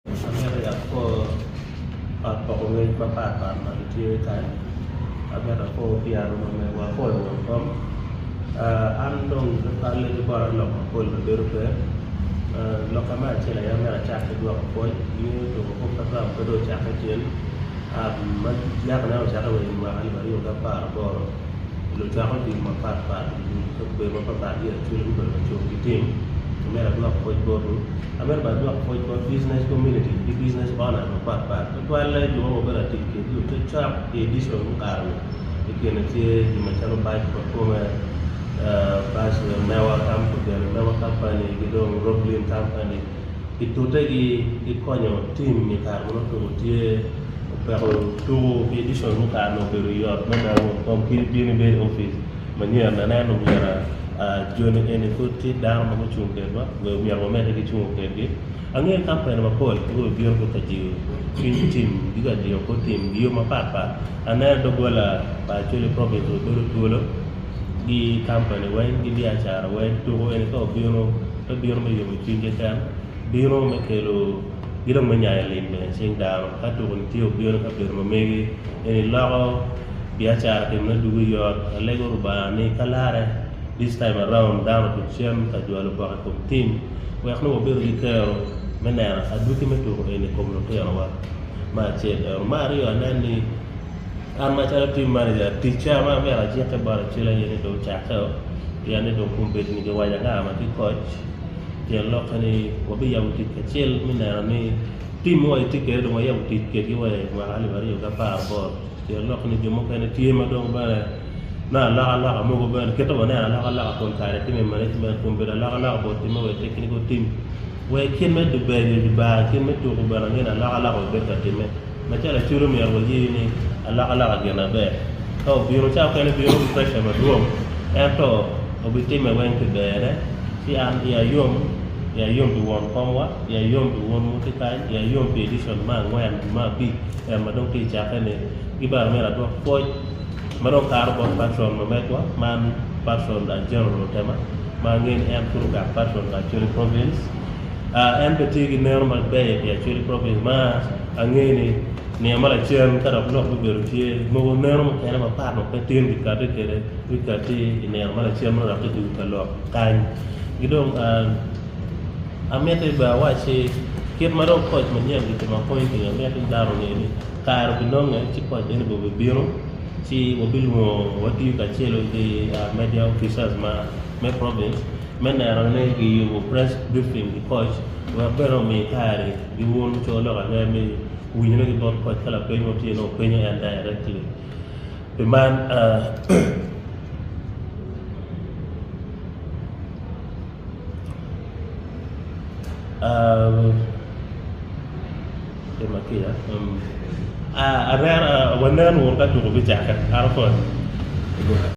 Amito apwo ot poko ngec mapat pat ma gitye kany amito apwo piano ma megwa apwoyo won kom an dong tutwalle ki bota lok mapol ma bedo pe lokke me acel aye amito acak ki dwoko pwoc ingeyo tuko kop pa Trump pe dong ocakke cen ma yaka ne ocakke wa i mwaka alip aryo ki apar aboro lucwak odilo mapat pat kabedo mapat pat ki i Acholi gubedo ka cung ki tim amito adwok pwoc botwu. Amito bene adwok pwoc bot business community ki business owners mapat pat tutwalle jo ma wabedo ka tic kwedgi cokcok i edition mukato-ni i kine tye gin macalo bac pa kome, bac mewa mewa company ki dong Roblin company pi tutegi ki konyo tim i kare ma nongo tuko tye oweko tuko pi edition mukato-ni obedo yot me neno won kom kadi bino ibedo i opic manyen aneno myero joni eni pud tye dano ma gucung kwedwa. Myero wamedde ki cungo kwedgi. Angeyo kampani mapol gubibino ka jiwo cwiny tim gi ka jingo kor tim i yo mapat pat. Aneno doggola pa Acholi Province obedo twolo gi kampani weng ki biacara weng. Tuko eni ka obino pe bino me yomo cwiny keken, bino me kelo ki dong me nyayo lim bene i cing dano. Ka tuko ni tye obino i kabedo ma megi eni loko biacara timone dugo yot. Alego Rubanga ni ka larre. This time around dano otuk cen ka jwalo boke i kom tim wek nongo wabedo ki kero me neno adwogi me tuko eni i kom lutinowa. Me acel eno. Me aryo anen ni an macalo team manager ticca ma myero ajikke bot acel aye ni dong ocakke o pien ni dong kombeddi ni giwaco anga ma tye coach tyen lokke ni wabiyabo tic kacel me neno ni team ma watye kwede dong wayabo tic kwedgi wa i mwaka alip aryo ki apar aboro tyen lokke ni jo mukene tye ma dong bene Nongo alokaloka mogo bene kit ma waneno alokaloka pol kare tye me management kun bedo alokaloka bot timme wa i technical team wa i kit me bedo i bar kit me tuko bene angeyo ni alokaloka obedo ka timme macalo Acholi omyero waye ni alokaloka gin maber ka obino ca mukene bino ki pressure madwong ento obitimme weng pi berne ci an iya yom iya yom pi won komwa iya yom pi wun ma wutye kany iya yom pi edition me angwen me abic en ma dong tye ka cakke ni ki bene myero adwok pwoc Ma dong kato bot patron ma megwa, man patron General Otema, ma angeyo ni en pud ogak patron pa Acholi Province. En bene tye ki neno maber pi Acholi Province ma angeyo ni nino ma lacen ka dok lok bibedo tye, mogo neno mukene mapat ma pe tin gikati kwede bikati i nino ma lacen ma dok kidwogo ka lok kany. Ki dong amiti bene awacci kit ma dong koc manyen gitimo appointing amiti dano onge ni Kare obinonge ci koc eni bene obibino ci wabilwongo watiyo kacelo ki media officers ma me province me neno ni giyubo press briefing ki koc wek bene omi kare ki wun co lok ange me winyone ki bot koc ka lapeny mo tye nongo penyo en directly pi man Wanen wunu ka tuko bicakke.